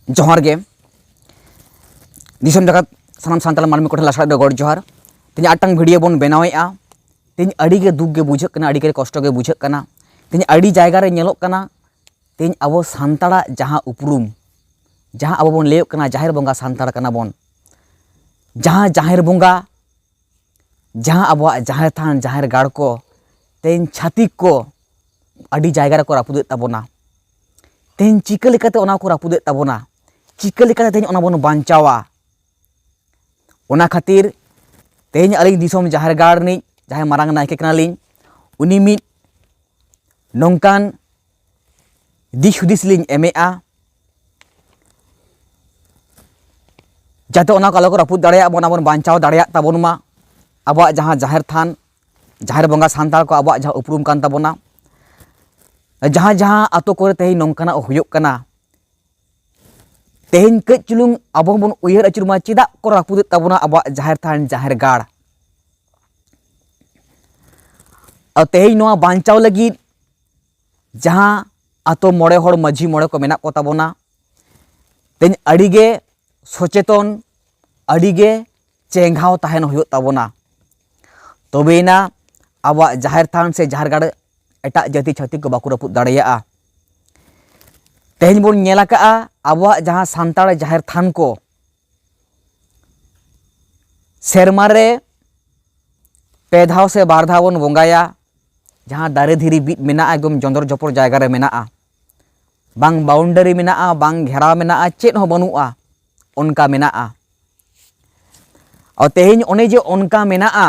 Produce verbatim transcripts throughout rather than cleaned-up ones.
ᱡᱚᱦᱟᱨ ᱜᱮ᱾ ᱫᱤᱥᱚᱢ ᱡᱟᱠᱟᱛ ᱥᱟᱱᱟᱢ ᱥᱟᱱᱛᱟᱲ ᱢᱟᱹᱱᱢᱤ ᱠᱚᱴᱷᱮᱱ ᱞᱟᱥᱲᱟ ᱫᱚ ᱜᱚᱰ ᱡᱚᱦᱟᱨ᱾ ᱛᱮᱦᱮᱧ ᱢᱤᱫᱴᱟᱝ ᱵᱷᱤᱰᱤᱭᱳ ᱵᱚᱱ ᱵᱮᱱᱟᱣᱮᱫᱼᱟ᱾ ᱛᱮᱦᱮᱧ ᱟᱹᱰᱤ ᱜᱮ ᱫᱩᱠ ᱜᱮ ᱵᱩᱡᱷᱟᱹᱜ ᱠᱟᱱᱟ, ᱟᱹᱰᱤ ᱜᱮ ᱠᱚᱥᱴᱚ ᱜᱮ ᱵᱩᱡᱷᱟᱹᱜ ᱠᱟᱱᱟ᱾ ᱛᱮᱦᱮᱧ ᱟᱹᱰᱤ ᱡᱟᱭᱜᱟ ᱨᱮ ᱧᱮᱞᱚᱜ ᱠᱟᱱᱟ, ᱛᱮᱦᱮᱧ ᱟᱵᱚ ᱥᱟᱱᱛᱟᱲᱟᱜ ᱡᱟᱦᱟᱸ ᱩᱯᱨᱩᱢ, ᱡᱟᱦᱟᱸ ᱟᱵᱚ ᱵᱚᱱ ᱞᱟᱹᱭᱚᱜ ᱠᱟᱱᱟ ᱡᱟᱦᱮᱨ ᱵᱚᱸᱜᱟ ᱥᱟᱱᱛᱟᱲ ᱠᱟᱱᱟ ᱵᱚᱱ, ᱡᱟᱦᱟᱸ ᱡᱟᱦᱮᱨ ᱵᱚᱸᱜᱟ, ᱡᱟᱦᱟᱸ ᱟᱵᱚᱣᱟᱜ ᱡᱟᱦᱮᱨ ᱛᱷᱟᱱ, ᱡᱟᱦᱮᱨ ᱜᱟᱲ ᱠᱚ ᱛᱮᱦᱮᱧ ᱪᱷᱟᱹᱛᱤᱠ ᱠᱚ ᱟᱹᱰᱤ ᱡᱟᱭᱜᱟ ᱨᱮᱠᱚ ᱨᱟᱹᱯᱩᱫᱮᱫ ᱛᱟᱵᱚᱱᱟ᱾ ᱛᱮᱦᱮᱧ ᱪᱤᱠᱟᱹ ᱞᱮᱠᱟᱛᱮ ᱚᱱᱟ ᱠᱚ ᱨᱟᱹᱯᱩᱫᱮᱫ ᱛᱟᱵᱚᱱᱟ? ᱪᱤᱠᱟᱹ ᱞᱮᱠᱟᱛᱮ ᱛᱮᱦᱮᱧ ᱚᱱᱟ ᱵᱚᱱ ᱵᱟᱧᱪᱟᱣᱟ? ᱚᱱᱟ ᱠᱷᱟᱹᱛᱤᱨ ᱛᱮᱦᱮᱧ ᱟᱹᱞᱤᱧ ᱫᱤᱥᱚᱢ ᱡᱟᱦᱮᱨ ᱜᱟᱲ ᱨᱤᱱᱤᱡ ᱡᱟᱦᱟᱸᱭ ᱢᱟᱨᱟᱝ ᱱᱟᱭᱠᱮ ᱠᱟᱱᱟᱞᱤᱧ, ᱩᱱᱤ ᱢᱤᱫ ᱱᱚᱝᱠᱟᱱ ᱫᱤᱥ ᱦᱩᱫᱤᱥ ᱞᱤᱧ ᱮᱢᱮᱫᱼᱟ, ᱡᱟᱛᱮ ᱚᱱᱟ ᱠᱚ ᱟᱞᱚ ᱠᱚ ᱨᱟᱹᱯᱩᱫ ᱫᱟᱲᱮᱭᱟᱜ ᱵᱚᱱ, ᱟᱵᱚᱱ ᱵᱟᱧᱪᱟᱣ ᱫᱟᱲᱮᱭᱟᱜ ᱛᱟᱵᱚᱱ ᱢᱟ᱾ ᱟᱵᱚᱣᱟᱜ ᱡᱟᱦᱟᱸ ᱡᱟᱦᱮᱨ ᱛᱷᱟᱱ, ᱡᱟᱦᱮᱨ ᱵᱚᱸᱜᱟ ᱥᱟᱱᱛᱟᱲ ᱠᱚ ᱟᱵᱚᱣᱟᱜ ᱡᱟᱦᱟᱸ ᱩᱯᱨᱩᱢ ᱠᱟᱱ ᱛᱟᱵᱚᱱᱟ, ᱡᱟᱦᱟᱸ ᱡᱟᱦᱟᱸ ᱟᱛᱳ ᱠᱚᱨᱮ ᱛᱮᱦᱮᱧ ᱱᱚᱝᱠᱟᱱᱟᱜ ᱦᱩᱭᱩᱜ ᱠᱟᱱᱟ, ᱛᱮᱦᱮᱧ ᱠᱟᱹᱡ ᱪᱩᱞᱩᱝ ᱟᱵᱚ ᱦᱚᱸᱵᱚᱱ ᱩᱭᱦᱟᱹᱨ ᱟᱹᱪᱩᱨ ᱢᱟ, ᱪᱮᱫᱟᱜ ᱠᱚ ᱨᱟᱹᱯᱩᱫᱮᱫ ᱛᱟᱵᱚᱱᱟ ᱟᱵᱚᱣᱟᱜ ᱡᱟᱦᱮᱨ ᱛᱷᱟᱱ, ᱡᱟᱦᱮᱨ ᱜᱟᱲ? ᱟᱨ ᱛᱮᱦᱮᱧ ᱱᱚᱣᱟ ᱵᱟᱧᱪᱟᱣ ᱞᱟᱹᱜᱤᱫ ᱡᱟᱦᱟᱸ ᱟᱛᱳ ᱢᱚᱬᱮ ᱦᱚᱲ, ᱢᱟᱹᱡᱷᱤ ᱢᱚᱬᱮ ᱠᱚ ᱢᱮᱱᱟᱜ ᱠᱚ ᱛᱟᱵᱚᱱᱟ, ᱛᱮᱦᱮᱧ ᱟᱹᱰᱤᱜᱮ ᱥᱚᱪᱮᱛᱚᱱ, ᱟᱹᱰᱤᱜᱮ ᱪᱮᱸᱜᱷᱟᱣ ᱛᱟᱦᱮᱱ ᱦᱩᱭᱩᱜ ᱛᱟᱵᱚᱱᱟ᱾ ᱛᱚᱵᱮᱭᱮᱱᱟ ᱟᱵᱚᱣᱟᱜ ᱡᱟᱦᱮᱨ ᱛᱷᱟᱱ ᱥᱮ ᱡᱟᱦᱮᱨ ᱜᱟᱲ ᱮᱴᱟᱜ ᱡᱟᱹᱛᱤ ᱪᱷᱟᱹᱛᱤᱠ ᱠᱚ ᱵᱟᱠᱚ ᱨᱟᱹᱯᱩᱫ ᱫᱟᱲᱮᱭᱟᱜᱼᱟ᱾ ᱛᱮᱦᱮᱧ ᱵᱚᱱ ᱧᱮᱞ ᱟᱠᱟᱜᱼᱟ, ᱟᱵᱚᱣᱟᱜ ᱡᱟᱦᱟᱸ ᱥᱟᱱᱛᱟᱲ ᱡᱟᱦᱮᱨ ᱛᱷᱟᱱ ᱠᱚ ᱥᱮᱨᱢᱟ ᱨᱮ ᱯᱮ ᱫᱷᱟᱣ ᱥᱮ ᱵᱟᱨ ᱫᱷᱟᱣ ᱵᱚᱱ ᱵᱚᱸᱜᱟᱭᱟ, ᱡᱟᱦᱟᱸ ᱫᱟᱨᱮ ᱫᱷᱤᱨᱤ ᱵᱤᱫ ᱢᱮᱱᱟᱜᱼᱟ, ᱮᱠᱫᱚᱢ ᱡᱚᱸᱫᱚᱨ ᱡᱚᱯᱚᱨ ᱡᱟᱭᱜᱟ ᱨᱮ ᱢᱮᱱᱟᱜᱼᱟ, ᱵᱟᱝ ᱵᱟᱣᱩᱱᱰᱟᱨᱤ ᱢᱮᱱᱟᱜᱼᱟ, ᱵᱟᱝ ᱜᱷᱮᱨᱟᱣ ᱢᱮᱱᱟᱜᱼᱟ, ᱪᱮᱫ ᱦᱚᱸ ᱵᱟᱹᱱᱩᱜᱼᱟ, ᱚᱱᱠᱟ ᱢᱮᱱᱟᱜᱼᱟ᱾ ᱟᱨ ᱛᱮᱦᱮᱧ ᱚᱱᱮ ᱡᱮ ᱚᱱᱠᱟ ᱢᱮᱱᱟᱜᱼᱟ,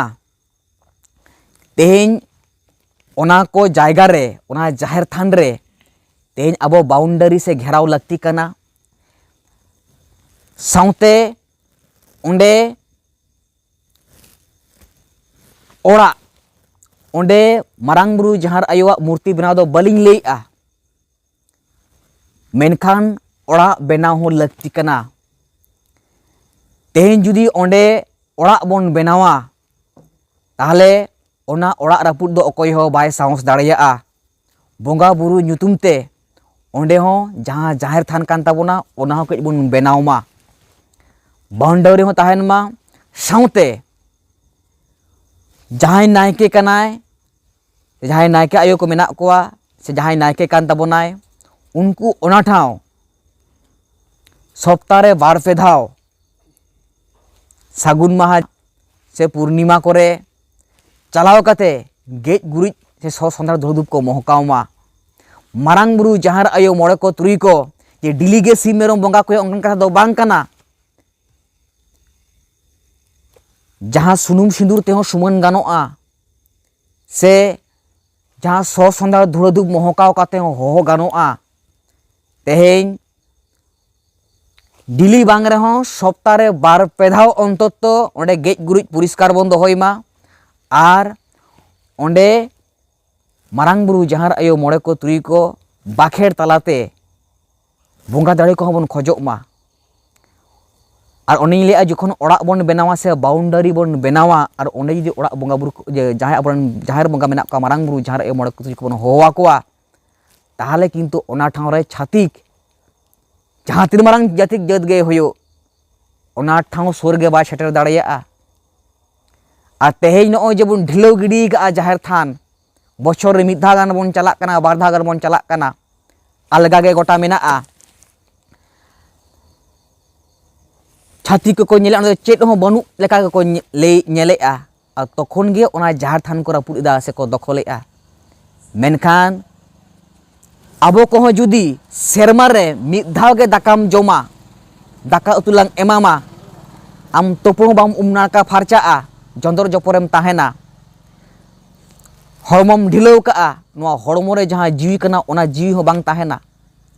ᱛᱮᱦᱮᱧ ᱚᱱᱟ ᱠᱚ ᱡᱟᱭᱜᱟ ᱨᱮ, ᱚᱱᱟ ᱡᱟᱦᱮᱨ ᱛᱷᱟᱱ ᱨᱮ ᱛᱮᱦᱮᱧ ᱟᱵᱚ ᱵᱟᱣᱩᱱᱰᱟᱨᱤ ᱥᱮ ᱜᱷᱮᱨᱟᱣ ᱞᱟᱹᱠᱛᱤ ᱠᱟᱱᱟ᱾ ᱥᱟᱶᱛᱮ ᱚᱸᱰᱮ ᱚᱲᱟᱜ, ᱚᱸᱰᱮ ᱢᱟᱨᱟᱝ ᱵᱩᱨᱩ ᱡᱟᱦᱮᱨ ᱟᱭᱳᱣᱟᱜ ᱢᱩᱨᱛᱤ ᱵᱮᱱᱟᱣ ᱫᱚ ᱵᱟᱹᱞᱤᱧ ᱞᱟᱹᱭᱮᱜᱼᱟ, ᱢᱮᱱᱠᱷᱟᱱ ᱚᱲᱟᱜ ᱵᱮᱱᱟᱣ ᱦᱚᱸ ᱞᱟᱹᱠᱛᱤ ᱠᱟᱱᱟ᱾ ᱛᱮᱦᱮᱧ ᱡᱩᱫᱤ ᱚᱸᱰᱮ ᱚᱲᱟᱜ ᱵᱚᱱ ᱵᱮᱱᱟᱣᱟ, ᱛᱟᱦᱚᱞᱮ ᱚᱱᱟ ᱚᱲᱟᱜ ᱨᱟᱹᱯᱩᱫ ᱫᱚ ᱚᱠᱚᱭ ᱦᱚᱸ ᱵᱟᱭ ᱥᱟᱦᱚᱥ ᱫᱟᱲᱮᱭᱟᱜᱼᱟ᱾ ᱵᱚᱸᱜᱟ ᱵᱩᱨᱩ ᱧᱩᱛᱩᱢ ᱛᱮ ᱚᱸᱰᱮ ᱦᱚᱸ ᱡᱟᱦᱟᱸ ᱡᱟᱦᱮᱨ ᱛᱷᱟᱱ ᱠᱟᱱ ᱛᱟᱵᱚᱱᱟ, ᱚᱱᱟ ᱦᱚᱸ ᱠᱟᱹᱡ ᱵᱚᱱ ᱵᱮᱱᱟᱣ ᱢᱟ, ᱵᱟᱣᱩᱱᱰᱟᱨᱤ ᱦᱚᱸ ᱛᱟᱦᱮᱱ ᱢᱟ᱾ ᱥᱟᱶᱛᱮ ᱡᱟᱦᱟᱸᱭ ᱱᱟᱭᱠᱮ ᱠᱟᱱᱟᱭ, ᱡᱟᱦᱟᱸᱭ ᱱᱟᱭᱠᱮ ᱟᱭᱳ ᱠᱚ ᱢᱮᱱᱟᱜ ᱠᱚᱣᱟ, ᱥᱮ ᱡᱟᱦᱟᱸᱭ ᱱᱟᱭᱠᱮ ᱠᱟᱱ ᱛᱟᱵᱚᱱᱟᱭ, ᱩᱱᱠᱩ ᱚᱱᱟ ᱴᱷᱟᱶ ᱥᱚᱯᱛᱟ ᱨᱮ ᱵᱟᱨ ᱯᱮ ᱫᱷᱟᱣ ᱥᱟᱹᱜᱩᱱ ᱢᱟᱦᱟ ᱥᱮ ᱯᱩᱨᱱᱤᱢᱟ ᱠᱚᱨᱮ ᱪᱟᱞᱟᱣ ᱠᱟᱛᱮ ᱜᱮᱡ ᱜᱩᱨᱤᱡ ᱥᱮ ᱥᱚ ᱥᱚᱸᱫᱷᱟᱲ ᱫᱷᱩᱲᱟᱹ ᱫᱷᱩᱯ ᱠᱚ ᱢᱚᱦᱚᱠᱟᱣ ᱢᱟ᱾ ᱢᱟᱨᱟᱝ ᱵᱩᱨᱩ, ᱡᱟᱦᱮᱨ ᱟᱭᱳ, ᱢᱚᱬᱮ ᱠᱚ, ᱛᱩᱨᱩᱭ ᱠᱚ ᱡᱮ ᱰᱮᱞᱤ ᱜᱮ ᱥᱤᱢ ᱢᱮᱨᱚᱢ ᱵᱚᱸᱜᱟ ᱠᱚ ᱦᱩᱭᱩᱜᱼᱟ, ᱚᱱᱠᱟᱱ ᱠᱟᱛᱷᱟ ᱫᱚ ᱵᱟᱝ ᱠᱟᱱᱟ᱾ ᱡᱟᱦᱟᱸ ᱥᱩᱱᱩᱢ ᱥᱤᱸᱫᱩᱨ ᱛᱮᱦᱚᱸ ᱥᱩᱢᱟᱹᱱ ᱜᱟᱱᱚᱜᱼᱟ, ᱥᱮ ᱡᱟᱦᱟᱸ ᱥᱚ ᱥᱚᱸᱫᱷᱟᱲ ᱫᱷᱩᱲᱟᱹ ᱫᱷᱩᱯ ᱢᱚᱦᱚᱠᱟᱣ ᱠᱟᱛᱮ ᱦᱚᱸ ᱦᱚᱦᱚ ᱜᱟᱱᱚᱜᱼᱟ᱾ ᱛᱮᱦᱮᱧ ᱰᱮᱞᱤ ᱵᱟᱝ ᱨᱮᱦᱚᱸ ᱥᱚᱯᱛᱟ ᱨᱮ ᱵᱟᱨ ᱯᱮ ᱫᱷᱟᱣ ᱚᱱᱛᱚᱛᱚ ᱚᱸᱰᱮ ᱜᱮᱡ ᱜᱩᱨᱤᱡ ᱯᱚᱨᱤᱥᱠᱟᱨ ᱵᱚᱱ ᱫᱚᱦᱚᱭ ᱢᱟ᱾ ᱟᱨ ᱚᱸᱰᱮ ᱢᱟᱨᱟᱝ ᱵᱩᱨᱩ, ᱡᱟᱦᱮᱨ ᱟᱭᱳ, ᱢᱚᱬᱮ ᱠᱚ, ᱛᱩᱨᱩᱭ ᱠᱚ ᱵᱟᱠᱷᱮᱲ ᱛᱟᱞᱟᱛᱮ ᱵᱚᱸᱜᱟ ᱫᱟᱲᱮ ᱠᱚᱦᱚᱸ ᱵᱚᱱ ᱠᱷᱚᱡᱚᱜ ᱢᱟ᱾ ᱟᱨ ᱚᱱᱮᱧ ᱞᱟᱹᱭᱟ, ᱡᱚᱠᱷᱚᱱ ᱚᱲᱟᱜ ᱵᱚᱱ ᱵᱮᱱᱟᱣᱟ ᱥᱮ ᱵᱟᱣᱩᱱᱰᱟᱨᱤ ᱵᱚᱱ ᱵᱮᱱᱟᱣᱟ, ᱟᱨ ᱚᱸᱰᱮ ᱡᱩᱫᱤ ᱚᱲᱟᱜ ᱵᱚᱸᱜᱟ ᱵᱩᱨᱩ ᱠᱚ, ᱡᱮ ᱡᱟᱦᱟᱸᱭ ᱟᱵᱚᱨᱮᱱ ᱡᱟᱦᱮᱨ ᱵᱚᱸᱜᱟ ᱢᱮᱱᱟᱜ ᱠᱚᱣᱟ, ᱢᱟᱨᱟᱝ ᱵᱩᱨᱩ, ᱡᱟᱦᱮᱨ ᱟᱭᱳ, ᱢᱚᱬᱮ ᱠᱚ, ᱛᱩᱨᱩᱭ ᱠᱚᱵᱚᱱ ᱦᱚᱦᱚ ᱟᱠᱚᱣᱟ, ᱛᱟᱦᱚᱞᱮ ᱠᱤᱱᱛᱩ ᱚᱱᱟ ᱴᱷᱟᱶ ᱨᱮ ᱪᱷᱟᱹᱛᱤᱠ, ᱡᱟᱦᱟᱸ ᱛᱤᱱ ᱢᱟᱨᱟᱝ ᱡᱟᱹᱛᱤ ᱡᱟᱹᱛ ᱜᱮ ᱦᱩᱭᱩᱜ, ᱚᱱᱟ ᱴᱷᱟᱶ ᱥᱩᱨ ᱜᱮ ᱵᱟᱭ ᱥᱮᱴᱮᱨ ᱫᱟᱲᱮᱭᱟᱜᱼᱟ᱾ ᱟᱨ ᱛᱮᱦᱮᱧ ᱱᱚᱜᱼᱚᱭ ᱡᱮᱵᱚᱱ ᱰᱷᱤᱞᱟᱹᱣ ᱜᱤᱰᱤ ᱠᱟᱜᱼᱟ ᱡᱟᱦᱮᱨ ᱛᱷᱟᱱ, ᱵᱚᱪᱷᱚᱨ ᱨᱮ ᱢᱤᱫ ᱫᱷᱟᱣ ᱜᱟᱱ ᱵᱚᱱ ᱪᱟᱞᱟᱜ ᱠᱟᱱᱟ, ᱵᱟᱨ ᱫᱷᱟᱣ ᱜᱟᱱ ᱵᱚᱱ ᱪᱟᱞᱟᱜ ᱠᱟᱱᱟ, ᱟᱞᱜᱟ ᱜᱮ ᱜᱚᱴᱟ ᱢᱮᱱᱟᱜᱼᱟ᱾ ᱪᱷᱟᱹᱛᱤᱠ ᱠᱚᱠᱚ ᱧᱮᱞᱮᱫᱼᱟ, ᱚᱸᱰᱮ ᱫᱚ ᱪᱮᱫ ᱦᱚᱸ ᱵᱟᱹᱱᱩᱜ ᱞᱮᱠᱟ ᱜᱮᱠᱚ ᱧᱮ-, ᱞᱟᱹᱭ, ᱧᱮᱞᱮᱫᱼᱟ᱾ ᱟᱨ ᱛᱚᱠᱷᱚᱱ ᱜᱮ ᱚᱱᱟ ᱡᱟᱦᱮᱨ ᱛᱷᱟᱱ ᱠᱚ ᱨᱟᱹᱯᱩᱫ ᱮᱫᱟ ᱥᱮᱠᱚ ᱫᱚᱠᱷᱚᱞᱮᱫᱼᱟ᱾ ᱢᱮᱱᱠᱷᱟᱱ ᱟᱵᱚ ᱠᱚᱦᱚᱸ ᱡᱩᱫᱤ ᱥᱮᱨᱢᱟ ᱨᱮ ᱢᱤᱫ ᱫᱷᱟᱣ ᱜᱮ ᱫᱟᱠᱟᱢ ᱡᱚᱢᱟ, ᱫᱟᱠᱟ ᱩᱛᱩ ᱞᱟᱝ ᱮᱢᱟᱢᱟ, ᱟᱢ ᱛᱩᱯᱩ ᱦᱚᱸ ᱵᱟᱢ ᱩᱢ ᱱᱟᱲᱠᱟ ᱯᱷᱟᱨᱪᱟᱜᱼᱟ, ᱡᱚᱸᱫᱚᱨ ᱡᱚᱯᱚᱨᱮᱢ ᱛᱟᱦᱮᱱᱟ, ᱦᱚᱲᱢᱚᱢ ᱰᱷᱤᱞᱟᱹᱣ ᱠᱟᱜᱼᱟ, ᱱᱚᱣᱟ ᱦᱚᱲᱢᱚ ᱨᱮ ᱡᱟᱦᱟᱸ ᱡᱤᱣᱤ ᱠᱟᱱᱟ, ᱚᱱᱟ ᱡᱤᱣᱤ ᱦᱚᱸ ᱵᱟᱝ ᱛᱟᱦᱮᱱᱟ᱾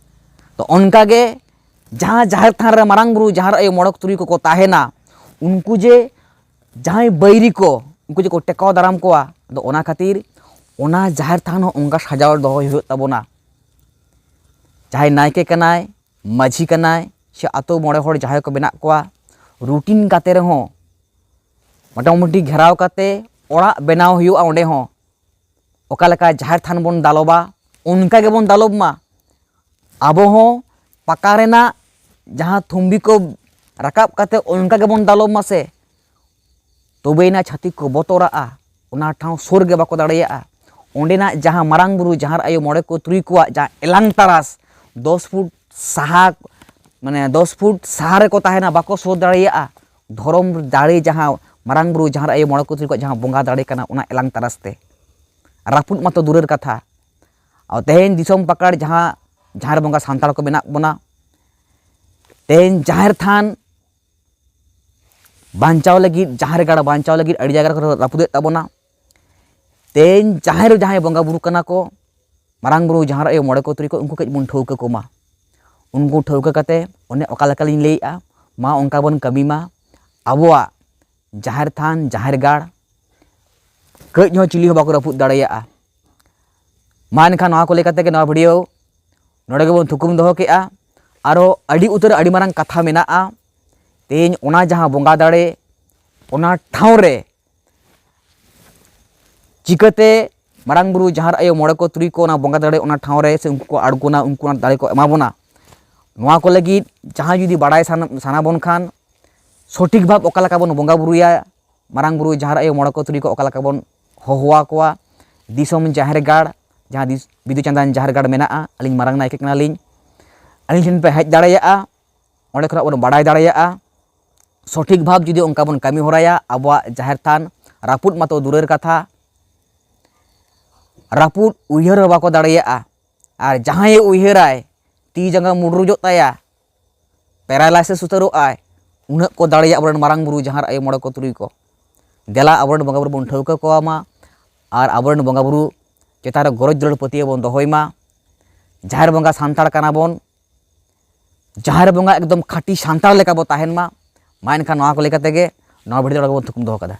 ᱛᱚ ᱚᱱᱠᱟ ᱜᱮ ᱡᱟᱦᱟᱸ ᱡᱟᱦᱮᱨ ᱛᱷᱟᱱ ᱨᱮ ᱢᱟᱨᱟᱝ ᱵᱩᱨᱩ, ᱡᱟᱦᱮᱨ ᱟᱭᱳ, ᱢᱚᱬᱮ ᱠᱚ ᱛᱩᱨᱩᱭ ᱠᱚᱠᱚ ᱛᱟᱦᱮᱱᱟ, ᱩᱱᱠᱩ ᱡᱮ ᱡᱟᱦᱟᱸᱭ ᱵᱟᱹᱭᱨᱤ ᱠᱚ, ᱩᱱᱠᱩ ᱡᱮᱠᱚ ᱴᱮᱠᱟᱣ ᱫᱟᱨᱟᱢ ᱠᱚᱣᱟ᱾ ᱟᱫᱚ ᱚᱱᱟ ᱠᱷᱟᱹᱛᱤᱨ ᱚᱱᱟ ᱡᱟᱦᱮᱨ ᱛᱷᱟᱱ ᱦᱚᱸ ᱚᱱᱠᱟ ᱥᱟᱡᱟᱣ ᱫᱚᱦᱚᱭ ᱦᱩᱭᱩᱜ ᱛᱟᱵᱚᱱᱟ᱾ ᱡᱟᱦᱟᱸᱭ ᱱᱟᱭᱠᱮ ᱠᱟᱱᱟᱭ, ᱢᱟᱹᱡᱷᱤ ᱠᱟᱱᱟᱭ, ᱥᱮ ᱟᱛᱳ ᱢᱚᱬᱮ ᱦᱚᱲ ᱡᱟᱦᱟᱸᱭ ᱠᱚ ᱢᱮᱱᱟᱜ ᱠᱚᱣᱟ, ᱨᱩᱴᱤᱱ ᱠᱟᱛᱮ ᱨᱮᱦᱚᱸ ᱢᱚᱴᱟᱢᱩᱴᱤ ᱜᱷᱮᱨᱟᱣ ᱠᱟᱛᱮ ᱚᱲᱟᱜ ᱵᱮᱱᱟᱣ ᱦᱩᱭᱩᱜᱼᱟ᱾ ᱚᱸᱰᱮ ᱦᱚᱸ ᱚᱠᱟ ᱞᱮᱠᱟ ᱡᱟᱦᱮᱨ ᱛᱷᱟᱱ ᱵᱚᱱ ᱫᱟᱞᱚᱵᱟ, ᱚᱱᱠᱟ ᱜᱮᱵᱚᱱ ᱫᱟᱞᱚᱵ ᱢᱟ᱾ ᱟᱵᱚ ᱦᱚᱸ ᱯᱟᱠᱟ ᱨᱮᱱᱟᱜ ᱡᱟᱦᱟᱸ ᱛᱷᱩᱢᱵᱤ ᱠᱚ ᱨᱟᱠᱟᱵ ᱠᱟᱛᱮ ᱚᱱᱠᱟ ᱜᱮᱵᱚᱱ ᱫᱟᱞᱚᱵ ᱢᱟᱥᱮ, ᱛᱚᱵᱮᱭᱮᱱᱟ ᱪᱷᱟᱹᱛᱤᱠ ᱠᱚ ᱵᱚᱛᱚᱨᱟᱜᱼᱟ, ᱚᱱᱟ ᱴᱷᱟᱶ ᱥᱩᱨ ᱜᱮ ᱵᱟᱠᱚ ᱫᱟᱲᱮᱭᱟᱜᱼᱟ᱾ ᱚᱸᱰᱮᱱᱟᱜ ᱡᱟᱦᱟᱸ ᱢᱟᱨᱟᱝ ᱵᱩᱨᱩ, ᱡᱟᱦᱟᱸ ᱟᱭᱳ, ᱢᱚᱬᱮ ᱠᱚ ᱛᱩᱨᱩᱭ ᱠᱚᱣᱟᱜ ᱡᱟᱦᱟᱸ ᱮᱞᱟᱝ ᱛᱟᱨᱟᱥ ᱫᱚᱥ ᱯᱷᱩᱴ ᱥᱟᱦᱟ, ᱢᱟᱱᱮ ᱫᱚᱥ ᱯᱷᱩᱴ ᱥᱟᱦᱟ ᱨᱮᱠᱚ ᱛᱟᱦᱮᱱᱟ, ᱵᱟᱠᱚ ᱥᱩᱨ ᱫᱟᱲᱮᱭᱟᱜᱼᱟ᱾ ᱫᱷᱚᱨᱚᱢ ᱫᱟᱲᱮ, ᱡᱟᱦᱟᱸ ᱢᱟᱨᱟᱝ ᱵᱩᱨᱩ, ᱡᱟᱦᱟᱸ ᱟᱭᱳ, ᱢᱚᱬᱮ ᱠᱚ ᱛᱩᱨᱩᱭ ᱠᱚᱣᱟᱜ ᱡᱟᱦᱟᱸ ᱵᱚᱸᱜᱟ ᱫᱟᱲᱮ ᱠᱟᱱᱟ, ᱚᱱᱟ ᱮᱞᱟᱝ ᱛᱟᱨᱟᱥ ᱛᱮ ᱨᱟᱹᱯᱩᱫ ᱢᱟᱛᱚ ᱫᱩᱨᱮᱨ ᱠᱟᱛᱷᱟ, ᱟᱨ ᱛᱮᱦᱮᱧ ᱫᱤᱥᱚᱢ ᱯᱟᱠᱟᱲ ᱡᱟᱦᱟᱸ ᱡᱟᱦᱮᱨ ᱵᱚᱸᱜᱟ ᱥᱟᱱᱛᱟᱲ ᱠᱚ ᱢᱮᱱᱟᱜ ᱵᱚᱱᱟ, ᱛᱮᱦᱮᱧ ᱡᱟᱦᱮᱨ ᱛᱷᱟᱱ ᱵᱟᱧᱪᱟᱣ ᱞᱟᱹᱜᱤᱫ, ᱡᱟᱦᱮᱨ ᱜᱟᱲ ᱵᱟᱧᱪᱟᱣ ᱞᱟᱹᱜᱤᱫ ᱟᱹᱰᱤ ᱡᱟᱭᱜᱟ ᱨᱮᱠᱚ ᱨᱟᱹᱯᱩᱫᱮᱫ ᱛᱟᱵᱚᱱᱟ᱾ ᱛᱮᱦᱮᱧ ᱡᱟᱦᱮᱨ ᱡᱟᱦᱟᱸᱭ ᱵᱚᱸᱜᱟ ᱵᱩᱨᱩ ᱠᱟᱱᱟ ᱠᱚ, ᱢᱟᱨᱟᱝ ᱵᱩᱨᱩ, ᱡᱟᱦᱮᱨ ᱟᱭᱳ, ᱢᱚᱬᱮ ᱠᱚ ᱛᱩᱨᱩᱭ ᱠᱚ, ᱩᱱᱠᱩ ᱠᱟᱹᱡ ᱵᱚᱱ ᱴᱷᱟᱹᱣᱠᱟᱹ ᱠᱚᱢᱟ᱾ ᱩᱱᱠᱩ ᱴᱷᱟᱹᱣᱠᱟᱹ ᱠᱟᱛᱮ ᱚᱱᱮ ᱚᱠᱟ ᱞᱮᱠᱟᱞᱤᱧ ᱞᱟᱹᱭᱮᱜᱼᱟ, ᱢᱟ ᱚᱱᱠᱟ ᱵᱚᱱ ᱠᱟᱹᱢᱤ ᱢᱟ᱾ ᱟᱵᱚᱣᱟᱜ ᱡᱟᱦᱮᱨ ᱛᱷᱟᱱ, ᱡᱟᱦᱮᱨ ᱜᱟᱲ ᱠᱟᱹᱡ ᱦᱚᱸ ᱪᱤᱞᱤ ᱦᱚᱸ ᱵᱟᱠᱚ ᱨᱟᱹᱯᱩᱫ ᱫᱟᱲᱮᱭᱟᱜᱼᱟ᱾ ᱢᱟ ᱮᱱᱠᱷᱟᱱ ᱱᱚᱣᱟ ᱠᱚ ᱞᱟᱹᱭ ᱠᱟᱛᱮ ᱜᱮ ᱱᱚᱣᱟ ᱵᱷᱤᱰᱤᱭᱳ ᱱᱚᱰᱮ ᱜᱮᱵᱚᱱ ᱛᱷᱩᱠᱩᱢ ᱫᱚᱦᱚ ᱠᱮᱜᱼᱟ᱾ ᱟᱨᱚ ᱟᱹᱰᱤ ᱩᱛᱟᱹᱨ ᱟᱹᱰᱤ ᱢᱟᱨᱟᱝ ᱠᱟᱛᱷᱟ ᱢᱮᱱᱟᱜᱼᱟ᱾ ᱛᱮᱦᱮᱧ ᱚᱱᱟ ᱡᱟᱦᱟᱸ ᱵᱚᱸᱜᱟ ᱫᱟᱲᱮ, ᱚᱱᱟ ᱴᱷᱟᱶ ᱨᱮ ᱪᱤᱠᱟᱹᱛᱮ ᱢᱟᱨᱟᱝ ᱵᱩᱨᱩ, ᱡᱟᱦᱮᱨ ᱟᱭᱳ, ᱢᱚᱬᱮ ᱠᱚ ᱛᱩᱨᱩᱭ ᱠᱚ ᱚᱱᱟ ᱵᱚᱸᱜᱟ ᱫᱟᱲᱮ ᱚᱱᱟ ᱴᱷᱟᱶ ᱨᱮ ᱥᱮ ᱩᱱᱠᱩ ᱠᱚ ᱟᱬᱜᱚᱱᱟ, ᱩᱱᱠᱩ ᱚᱱᱟ ᱫᱟᱲᱮ ᱠᱚ ᱮᱢᱟ ᱵᱚᱱᱟ, ᱱᱚᱣᱟ ᱠᱚ ᱞᱟᱹᱜᱤᱫ ᱡᱟᱦᱟᱸᱭ ᱡᱩᱫᱤ ᱵᱟᱲᱟᱭ ᱥᱟᱱᱟ, ᱥᱟᱱᱟ ᱵᱚᱱ ᱠᱷᱟᱱ, ᱥᱚᱴᱷᱤᱠ ᱵᱷᱟᱵᱽ ᱚᱠᱟ ᱞᱮᱠᱟ ᱵᱚᱱ ᱵᱚᱸᱜᱟ ᱵᱩᱨᱩᱭᱟ, ᱢᱟᱨᱟᱝ ᱵᱩᱨᱩ, ᱡᱟᱦᱮᱨ ᱟᱭᱳ, ᱢᱚᱬᱮ ᱠᱚ ᱛᱩᱨᱩᱭ ᱠᱚ ᱚᱠᱟ ᱞᱮᱠᱟ ᱵᱚᱱ ᱦᱚᱦᱚ ᱟᱠᱚᱣᱟ, ᱫᱤᱥᱚᱢ ᱡᱟᱦᱮᱨ ᱜᱟᱲ, ᱡᱟᱦᱟᱸ ᱫᱤᱥ-, ᱵᱤᱫᱩ ᱪᱟᱸᱫᱟᱱ ᱡᱟᱦᱮᱨ ᱜᱟᱲ ᱢᱮᱱᱟᱜᱼᱟ, ᱟᱹᱞᱤᱧ ᱢᱟᱨᱟᱝ ᱱᱟᱭᱠᱮ ᱠᱟᱱᱟᱞᱤᱧ, ᱟᱹᱞᱤᱧ ᱴᱷᱮᱱ ᱯᱮ ᱦᱮᱡ ᱫᱟᱲᱮᱭᱟᱜᱼᱟ, ᱚᱸᱰᱮ ᱠᱷᱚᱱᱟᱜ ᱵᱚᱱ ᱵᱟᱲᱟᱭ ᱫᱟᱲᱮᱭᱟᱜᱼᱟ᱾ ᱥᱚᱴᱷᱤᱠ ᱵᱷᱟᱵᱽ ᱡᱩᱫᱤ ᱚᱱᱠᱟ ᱵᱚᱱ ᱠᱟᱹᱢᱤ ᱦᱚᱨᱟᱭᱟ, ᱟᱵᱚᱣᱟᱜ ᱡᱟᱦᱮᱨ ᱛᱷᱟᱱ ᱨᱟᱹᱯᱩᱫ ᱢᱟᱛᱚ ᱫᱩᱨᱮᱨ ᱠᱟᱛᱷᱟ, ᱨᱟᱹᱯᱩᱫ ᱩᱭᱦᱟᱹᱨ ᱦᱚᱸ ᱵᱟᱠᱚ ᱫᱟᱲᱮᱭᱟᱜᱼᱟ᱾ ᱟᱨ ᱡᱟᱦᱟᱸᱭᱮ ᱩᱭᱦᱟᱹᱨᱟᱭ, ᱛᱤ ᱡᱟᱸᱜᱟ ᱢᱩᱰᱨᱩᱡᱚᱜ ᱛᱟᱭᱟ, ᱯᱮᱨᱟᱞᱟᱭᱥᱤᱥ ᱩᱛᱟᱹᱨᱚᱜ ᱟᱭ, ᱩᱱᱟᱹᱜ ᱠᱚ ᱫᱟᱲᱮᱭᱟᱜ ᱟᱵᱚᱨᱮᱱ ᱢᱟᱨᱟᱝ ᱵᱩᱨᱩ, ᱡᱟᱦᱮᱨ ᱟᱭᱳ, ᱢᱚᱬᱮ ᱠᱚ ᱛᱩᱨᱩᱭ ᱠᱚ᱾ ᱫᱮᱞᱟ ᱟᱵᱚᱨᱮᱱ ᱵᱚᱸᱜᱟ ᱵᱩᱨᱩ ᱵᱚᱱ ᱴᱷᱟᱹᱣᱠᱟᱹ ᱠᱚᱣᱟ ᱢᱟ, ᱟᱨ ᱟᱵᱚᱨᱮᱱ ᱵᱚᱸᱜᱟ ᱵᱩᱨᱩ ᱪᱮᱛᱟᱱ ᱨᱮ ᱜᱚᱨᱚᱡᱽ ᱫᱩᱞᱟᱹᱲ ᱯᱟᱹᱛᱭᱟᱹᱣ ᱵᱚᱱ ᱫᱚᱦᱚᱭ ᱢᱟ᱾ ᱡᱟᱦᱮᱨ ᱵᱚᱸᱜᱟ ᱥᱟᱱᱛᱟᱲ ᱠᱟᱱᱟ ᱵᱚᱱ, ᱡᱟᱦᱮᱨ ᱵᱚᱸᱜᱟ ᱮᱠᱫᱚᱢ ᱠᱷᱟᱹᱴᱤ ᱥᱟᱱᱛᱟᱲ ᱞᱮᱠᱟ ᱵᱚ ᱛᱟᱦᱮᱱ ᱢᱟ᱾ ᱢᱟ ᱮᱱᱠᱷᱟᱱ ᱱᱚᱣᱟ ᱠᱚ ᱞᱟᱹᱭ ᱠᱟᱛᱮ ᱜᱮ ᱱᱚᱣᱟ ᱵᱷᱤᱰᱤᱭᱳ ᱫᱚ ᱱᱚᱰᱮ ᱜᱮᱵᱚᱱ ᱛᱷᱩᱠᱩᱢ ᱫᱚᱦᱚ ᱠᱟᱫᱟ᱾